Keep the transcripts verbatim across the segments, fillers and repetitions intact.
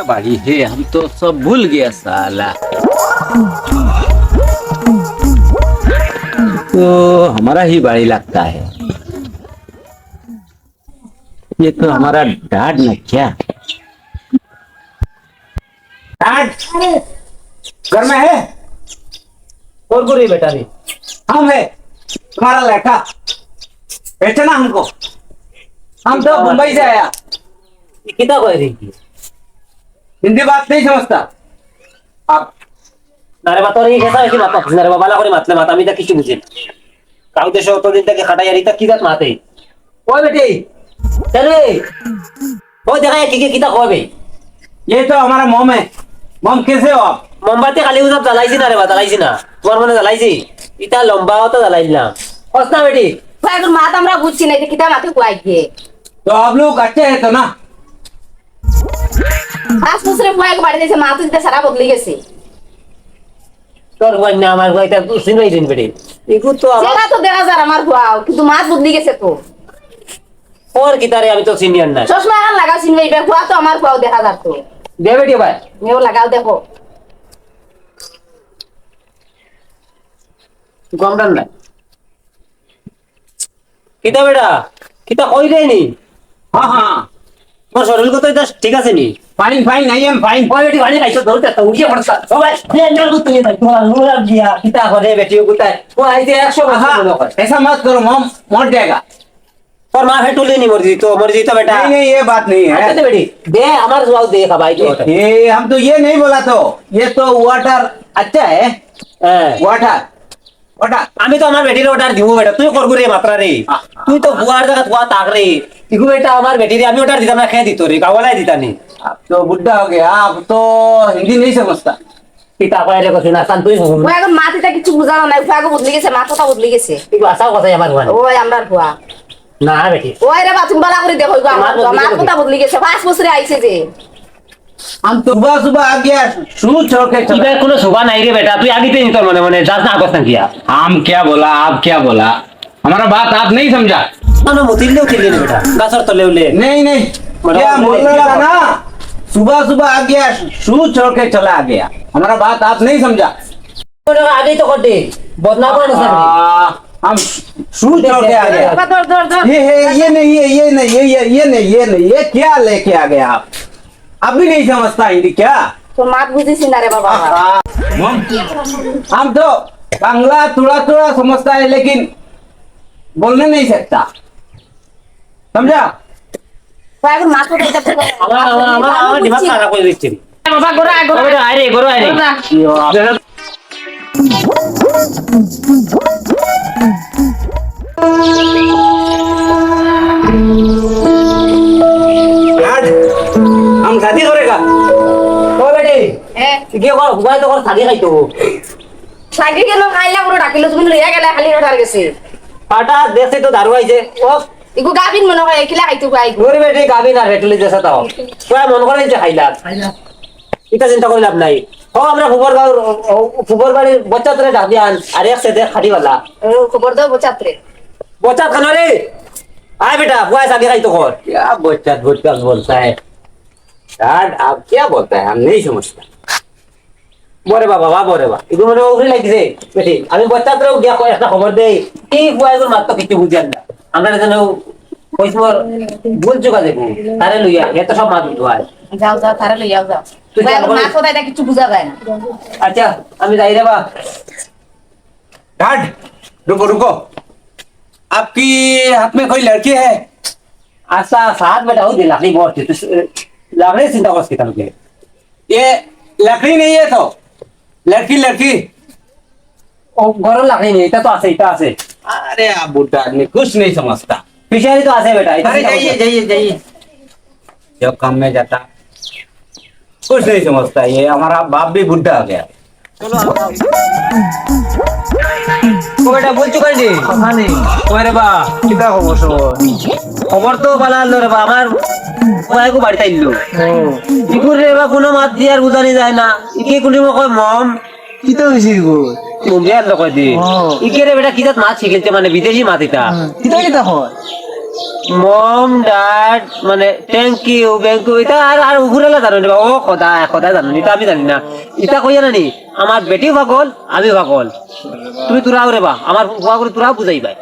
बाड़ी है, हम तो सब भूल गया साला। तो हमारा ही बाड़ी लगता है। ये तो हमारा डाड ना क्या? डाड, घर में है? कौन को रही बेटा रे? हम है, तुम्हारा लड़का। पहचाना हमको? हम तो मुंबई से आया। ये कितना कह रही थी? हिंदी बात नहीं समझता आप? না রে বা, তোর এই খেতা বেশি মাথা, না রে বা, বালা করে মাতলে মাথা, আমি তা কিছু বুঝি না। কাউ দেশে অতদিন থেকে খাটাই আর ইতা কি জাত মাতে? ওই বেটি, কেন রে? ওই দেখা কি, কি, কিতা কবে? ये तो हमारा मोम है। मोम कैसे हो आप? মোমবাতি খালি উজাব জ্বালাইছি না রে বা, জ্বালাইছি না। তোমার মনে জ্বালাইছি? ইতা লম্বা অত জ্বালাইল না। কস না বেটি। ভাই, এখন মাত আমরা বুঝছি না, এটা কিতা মাতে কুয়াই গিয়ে। तो आप लोग अच्छे हैं तो ना? পাঁচ বছরে ফুয়া এক বাড়ি দিয়েছে, মা তো দিতে সারা বদলি গেছে। তোর ফুয়া না আমার ফুয়া, এটা চিনবাই দিন বেটি। এগু তো আমার সেটা তো দেখা যার আমার ফুয়াও, কিন্তু মাত বদলি গেছে তো। ওর কিতারে আমি তো সিনিয়র না। চশমা এখন লাগাও চিনবে, এবার ফুয়া তো আমার ফুয়াও দেখা যার তো। দে বেটি ভাই। নেও লাগাও দেখো। গম ডান না। কিতা বেটা? কিতা কই রে নি? হ্যাঁ, হ্যাঁ। তোমার শরীর কত এটা ঠিক আছে নি? Fine, fine, I am fine। ওই বেটি, পানি খাইছো, দৌড় করতে উঠে পড়ছ। ও ভাই, নে, নে, তুই ভাই, তোমার নুরা দিয়া। কিতা করে বেটি, ও কোথায়? ও আইতে একশো বছর আহা, মনে হয়। ऐसा मत करो, मोम मर जाएगा। তোর মা ফেটুলি নি মরে দিত, মরে দিত বেটা। नहीं, नहीं, ये बात नहीं है। আচ্ছা, দে বেটি, দে, আমার জবাব দে, খাবাই তো। ये, हम तो ये नहीं बोला तो। ये तो वाटर अच्छा है। হ্যাঁ। ওয়াটার। ওটা আমি তো আমার বেটির অর্ডার দিব বেটা, তুই কর করে মাত্রা রে। আহ। তুই তো বুয়ার জায়গা তুয়া তাক রে। ইগু বেটা আমার বেটিরে আমি অর্ডার দিতাম না, খেয়ে দিত রে, গাওয়ালাই দিতানি। अब तो बुढ़ा हो गया, अब तो हिंदी नहीं समझता। কিতা কয় রে কছু না, কান তুই হুন। ও এখন মাত ইতা কিছু বুঝা না, নাই, ফুয়া গো বদলি গেছে, মাত কথা বদলি গেছে। তুই আসাও কথা আমার ফুয়া। ওই আমরার ফুয়া। না বেটি। ওই রে বা, তুমি বালা করে দেখো, ইগু আমার মাত ফুয়া, বদলি মাত গেছে। কথা বদলি গেছে, পাঁচ বছরে আইছে যে। हम तो सुबह सुबह आ गया, शू छोड़ के चला। ইবার কোনো শোভা নাই রে বেটা, তুই আগে তো নিতর মনে মনে, যাস না আগস না গিয়া। हम क्या बोला, आप क्या बोला? हमारा बात आप नहीं समझा। মানে মতিলে উঠিলে রে বেটা, গাছর তলে উলে। नहीं, नहीं, बड़ा क्या बोल रहा था ना? सुबह सुबह आ गया, शू छोड़ के चला गया। हमारा बात आप नहीं समझा। আগেই তো করতে, বদনাম করে না। आ, हम शू छोड़ के आ गया। ধর, ধর, ধর। ये है, ये नहीं है, ये नहीं, ये, ये, ये नहीं, ये नहीं, ये क्या लेके आ गया आप? अभी नहीं समझता हिंदी क्या? তোর মাত বুঝিস না রে বাবা। आहा, हम, हम तो बांग्ला थोड़ा थोड़ा समझता है, लेकिन बोलने नहीं सकता, समझा? ভাই, এখন মাত কথা এটা আমার, আমার, আমার, আমার দিমাগ খারাপ করে দিচ্ছে। বাবা, ঘরে আয়, ঘরে আয়। ঘরে আয় রে, ঘরে আয় রে। ঘরে আয়। आज हम शादी करेगा। ও বেটি, হ্যাঁ। কি কর, হুবাই তো কর, শাদি খাইতো। শাদি কেন খাইলা, পুরো ডাকিলো, তুমি লইয়া গেলা, খালি অর্ডার গেছে। হঠাৎ দেখছি তো দারু আইছে। ও, ইগু গাবিন মনে হয়, কিলা খাইতো ভাই। ওরে বেটি, গাবিন আর হেটুলি দেশে তাও। কয় মন করে যে খাইলা। ইটা চিন্তা করে লাভ নাই। ও, আমরা ফুবর গাঁওর, ও, ও, ফুবর বাড়ির বচ্চাতরে ডাক দিয়ান, আর এক সেদে খাটিওয়ালা। ও, খবর দাও বচ্চাতরে। বচ্চাত খানো রে। আয় বেটা, বুয়া শাদি খাইতো কর। क्या बच्चा बच्चा बोलता है? यार, आप क्या बोलता है? हम नहीं समझता। বরে বাবা, বা বরে বা। ইগু মনে উগরি লাগিছে, বেটি। আমি বচ্চাতরে গিয়া কয় একটা খবর দেই। এই বুয়া ইগুর মাত তো কিছু বুঝেন না। আমরা যেন কইসমর ভুল চুকা দেখবো। তারে লইয়া, এত সব মাত উঠবায়। যাও, যাও, তারে লইয়াও যাও। তুই ভাই, যাও, আমার বলো। মাত কথা এটা কিছু বুঝা যায় না। আচ্ছা, আমি যাই রে বা। डैड, रुको, रुको। आपकी हाथ में कोई लड़की है? আচ্ছা, সাত বেটা, ওই যে লাকড়ি বসছে, তুই লাকড়ি চিন্তা করছিস কেন তুই? ये लकड़ी नहीं है तो, लड़की, लड़की। ও, ঘরর লাকড়ি নেই, এটা তো আছে, এটা আছে। अरे, आप बूढ़ा आदमी कुछ नहीं समझता। ফিশারি তো আছে বেটা, এটা अरे, চিন্তা जाइए, করছিস। जाइए, जाइए। जो काम में जाता, कुछ नहीं समझता। ये हमारा बाप भी बूढ़ा हो गया। ও বেটা, বলছো কেন রে? কথা নেই। ওরে বা, কিতা খবর সবর? খবর তো বালা আনলো রে বা, আমার কয়েকও বাড়িত আইলো। ও। ইগুর রে বা কোনো মাত দিয়ার বুঝানি যায় না। ইকে কোনো কয় মম। কিতা হইছে ইগো? মুন্ডিয়ার লোক দি। ও। ইকে রে বেটা কিতা মাত শিখেছে মানে বিদেশি মাত ইতা। হুম। কিতা কিতা হয়? মম, ড্যাড, মানে, thank you, thank you, ইতা আর, আর উপরআলা জানইন রে বা, ও খোদা, খোদা জানইন, ইতা আমি জানি না। ইতা কইয়া না নি, আমার বেটিও পাগল, আমিও পাগল। তুমি তোরাও রে বা, আমার ফুয়াগুরে তোরাও বুঝাইবায়।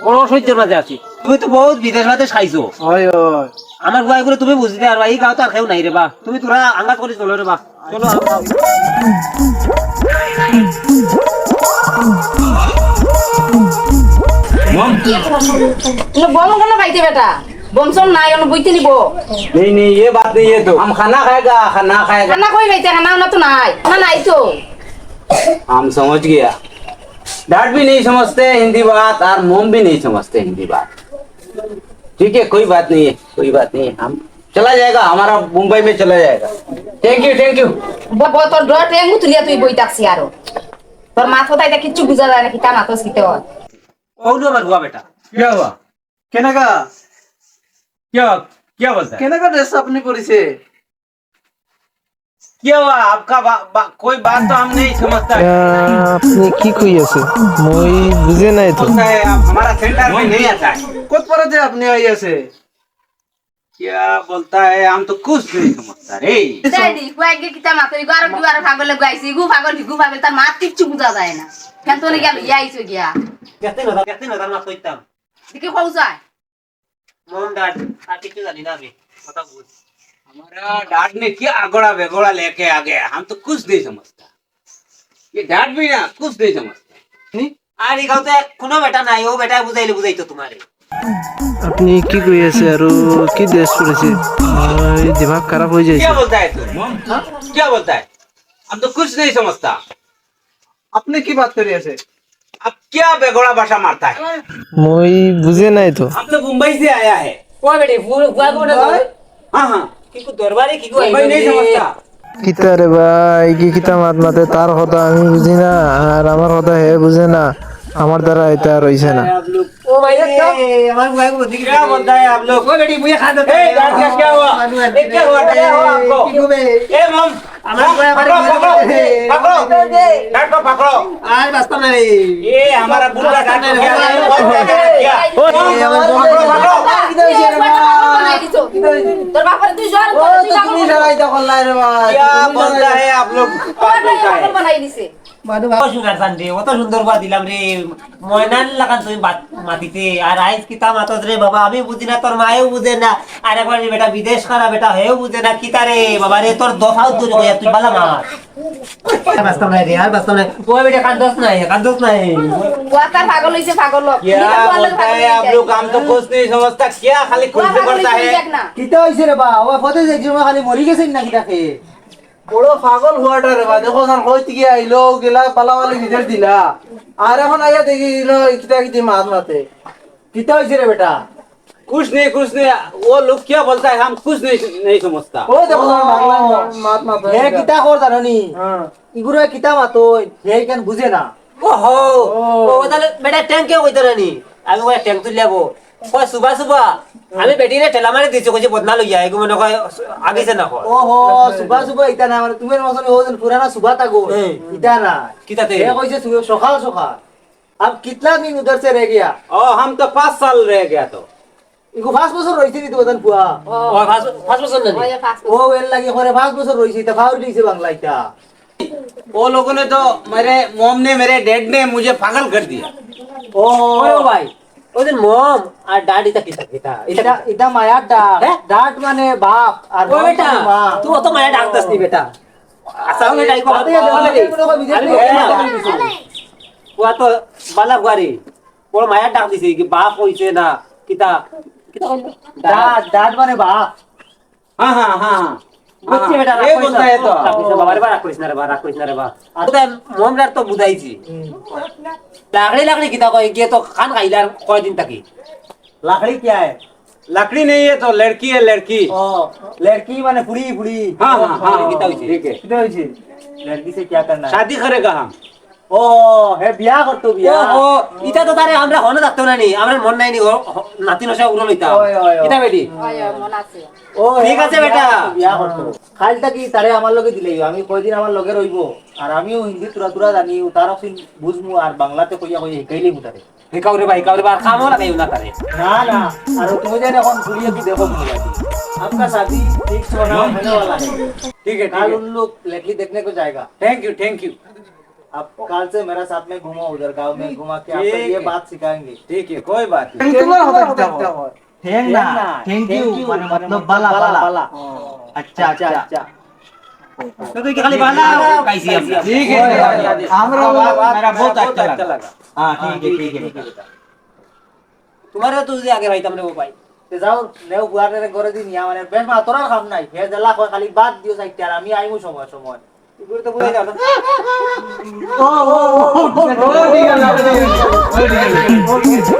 বড় অসহ্যর মাঝে আছি। তুমি তো বহুত বিদেশ বাদেশ খাইছো। অয়, অয়। আমার ফুয়াগুরে তুমি বুঝিতে পারবায়, ই গাঁওত আর কেউ নাই রে বা। তুমি তোরা আন্দাজ করি চলো রে বা। চলো, আও, আও। মম। বম কোনো পাইতে বেটা? বম সম নাই, অনো বইতে নিব। नहीं, नहीं, ये बात नहीं है तो। हम खाना खाएगा, खाना खाएगा। খানা কই পাইতে? খানা অনো তো নাই। খানা নাই তো। हम समझ गया। डैड भी नहीं समझते हिंदी बात और मम भी नहीं समझते हिंदी बात। ठीक है, कोई बात नहीं है, कोई बात नहीं है। हम चला जाएगा, हमारा मुंबई में चला जाएगा। Thank you, thank you। ব-, ব-, তোর ডর টেঙ্গু তুলিয়া তুই বই থাকছি আরো। তোর মাত কথায় কিচ্ছু বুঝা যায় না, কিতা মাতস কিতা অয়। কও না আমার ফুয়া বেটা। क्या हुआ? কেনেকা? क्या, क्या बोलता है? কেনেকা ড্রেস আপনি পরিছে? क्या हुआ? आपका बा-, बा-, कोई बात तो हम नहीं समझता है। আহ, আপনি কি কই আছে? মই বুঝে নাই তো। बोलता है, आप हमारा सेंटर में नहीं आता है। কত পরে যে আপনি আই আছে? क्या बोलता है, हम तो कुछ नहीं समझता रे। দেয়নি, কয়েকগে কিতা মাতই, ইগু আরো কিবা আরো পাগলে গুয়াইছে, ইগু পাগল, হিগু পাগল, তার মাত কিচ্ছু বুঝা যায় না। কেন তো গেল, ইয়া আইছো গিয়া। দেখতে না, দেখতে না, তার মাত কইতাম। দেখি কও যায়। মম, ড্যাড, আর কিছু জানি না আমি। কথা বুঝ। हमारा डैड ने क्या अगोड़ा बेगोड़ा लेके आ गया, हम तो कुछ नहीं समझता। ये डैड भी ना कुछ नहीं समझता। नहीं? আর ইগাও তো এক কোনো বেটা নাই, ও বেটা বুঝাইলে বুঝাইতো তোমারে। আপনি কি কই আছে আর কি ড্রেস পরেছে? আমার দিমাগ খারাপ হয়ে যাচ্ছে। क्या बोलता है तू? हाँ? क्या बोलता है? हम तो कुछ नहीं समझता। আপনি কি বাত করি আছে? अब क्या बेगोड़ा भाषा मारता है? মই বুঝে নাই তো। हम तो मुंबई से आया है। ও বেটি, ফু-, ফুয়া কোন? हाँ, हाँ। কি কো দরবারে কি কো মুম্বাই নেই সমস্যা। কিতা রে ভাই, কি কিতা মাত মাতে, তার কথা আমি বুঝি না, আর আমার কথা হে বুঝে না, আমার দ্বারা এটা আর হইছে না। ও ভাই, ये, আমার ভাই को देखिए। क्या बोलता है आप लोग? ও বেটি, মুই খান ए, क्या, क्या हुआ? ये क्या हुआ? क्या हुआ आपको? কি হবে? ए, मम, আমার ভাই আমার पकड़ो, पकड़ो, पकड़ो। डैड को पकड़ो। আর বাঁচতাম না রে। ये हमारा बुढ़ा डैड को क्या, क्या? ए, আমার पकड़ो, पकड़ो। কি হইছে রে বাবা? তোর বাপরে তুই জ্বর ও, তো তুমি সারাই দখল নাই রে বাবা। क्या बोलता है आप लोग? पागल का है। বানাই দিছে। মাধু বাবা। ও সুন্দর চান রে, অত সুন্দর বা দিলাম রে। ময়নার লাখান তুমি বাত-, মাতিতে। আর আইজ কিতা মাতত রে বাবা, আমি বুঝি না, তোর মায়েও বুঝে না। আর একবার রে বেটা বিদেশ খানা বেটা হেও বুঝে না, কিতা রে বাবা রে, তোর দফাও দূর হইয়া তুই বালা মার। আর বাঁচতাম নাই রে, আর বাঁচতাম নাই। ও বেটা কান্দস নাই, কান্দস নাই। ও তার পাগল হইছে, পাগল লোক। क्या बोलता है आप लोग? हम तो कुछ नहीं समझता, क्या खाली कुछ करता है। কিতা হইছে রে বা? ও পথে যে জীবন খালি মরি গেছে না কিতা খেয়ে? বড় পাগল হওয়াটা রে বা, দেখো না, কই থেকে আইলো, গেলা, পালাওয়ালি নিজের দিলা। আর এখন আইয়া দেখি, ইনো কিতা কিতি মাত মাতে। কিতা হইছে রে বেটা? कुछ नहीं, कुछ नहीं, वो लोग क्या बोलता है, हम कुछ नहीं, नहीं समझता। ও দেখো না, পাগলা মাত মাতে। হে কিতা কর জানো নি? হ্যাঁ। ইগুরে কিতা মাতই, হে কেন বুঝে না। ওহো, ও। ও তাহলে বেটা ট্যাঙ্কে কইতো না নি? আমি কই ট্যাঙ্ক তুলিয়া বো। কয় সুবা সুবা। আমি বেটিরে ঠেলা মারি দিছি, কইছে বদনা লইয়া, এগু মনে কয় আগিছে না কয়। ওহো, সুবা সুবা ইতা না, মানে তুমি মনে হয় ওজন পুরানা সুবা তাগো। এই। ইতা না। কিতাতে? এ কইছে সু-, সকাল সকাল। अब कितना दिन उधर से रह गया? ओ, हम तो पाँच साल रह गया तो। ইগু পাঁচ বছর রইছে নি তো ওজন পুয়া। ও, পাঁচ, পাঁচ বছর না নি? ও, এর লাগি করে পাঁচ বছর রইছে, ইতা ফাউল দিছে বাংলা ইতা। वो लोगों ने तो, मेरे मॉम ने, मेरे डैड ने मुझे पागल कर दिया। ও। ওরে ভাই, ওই যে মম আর ড্যাড ইতা কিতা, কিতা? ইতা ইতা, ইতা মায়ার ডাক। হ্যাঁ? ড্যাড মানে বাপ, আর ও মম বেটা, মানে মা। তুই অত মায়া ডাক দাস নি বেটা। আচ্ছা, আমি ডাক বাবা, বাবা, বাবা, বাবা, বাবা, আরে, বাবা, বাবা, ও তো বালা বুয়ারি। বড় মায়া ডাক দিছে, কি বাপ হইছে না, কিতা? কিতা কইলো? ড্যাড, ড্যাড মানে বাপ। हाँ, हाँ, हाँ, हाँ। বুঝছি বেটা, ये রাগ করিস बोलता না। है तो। রাগ করিস না, বাবা রে বা, রাগ করিস না রে বা, রাগ করিস না রে বা। আর তো মমরার তো বুঝাইছি। হুম। লাকড়ি, লাকড়ি কিতা কয়, গিয়ে তো খান খাইলে আর কয়দিন থাকি। लकड़ी क्या है? लकड़ी नहीं है तो लड़की है, लड़की। ओ, लड़की माने ফুড়ি, ফুড়ি। हाँ, हाँ, हाँ, किता होइছে? ठीक है। কিতা হইছে? लड़की से क्या करना है? शादी करेगा हम। ও, হে বিয়া করতো, বিয়া। ও, ও, ইতা তো তারে আমরা হনো থাকতো না নি, আমরা মন নাই নি, ও, হ-, নাতি নশা উড়ো লইতা। ওই, ওই, ওই। কিতা বেটি? ওই, ওই, মন আছে। ও, ঠিক আছে বেটা। বিয়া করতো। খাইল থাকি তারে আমার লগে দিলেই, আমি কয়দিন আমার লগে রইবো, আর আমিও হিন্দি তুরা তুরা জানি, তার অকদিন বুঝমু, আর বাংলাতে কইয়া কইয়া শিখাইলিমু তারে। হিকাও রে বা, হিকাও রে বা, আর কামও লাগাইও না তারে। না, না, আর তুমি যেন এখন ঘুরিয়ে কি দেখো, ঘুরিয়ে কি। आपका शादी फिक्स होना, होने वाला है। ठीक है, ठीक है। कल उन लोग लड़की देखने को जाएगा। Thank you, thank you। आप कल से मेरा साथ में घूमो, उधर गांव में घुमा के आपको ये बात सिखाएंगे। ठीक है, कोई बात नहीं। তোমার কথা। ঠেং না, thank you, মানে মতলব বালা, বালা। বালা। আচ্ছা, আচ্ছা। তো তুই কি খালি বালা খাইছি আমরা? ঠিক আছে। আমরা, মেরা বহুত আচ্ছা লাগা। হ্যাঁ, ঠিক আছে, ঠিক আছে। তোমারে তো যদি আগে পাইতাম রে ও ভাই। তে যাও, নেও বুয়ারে ঘরে দি নিয়া, মানে বেশ মা তোরার কাম নাই। হে জেলা কয় খালি বাদ দিও সাইডে, আর আমি আইমু সময় সময়। এগুলো তো বুঝাই দাও না। ও, ও, ও, ও, ও, ঠিক আছে, ঠিক আছে।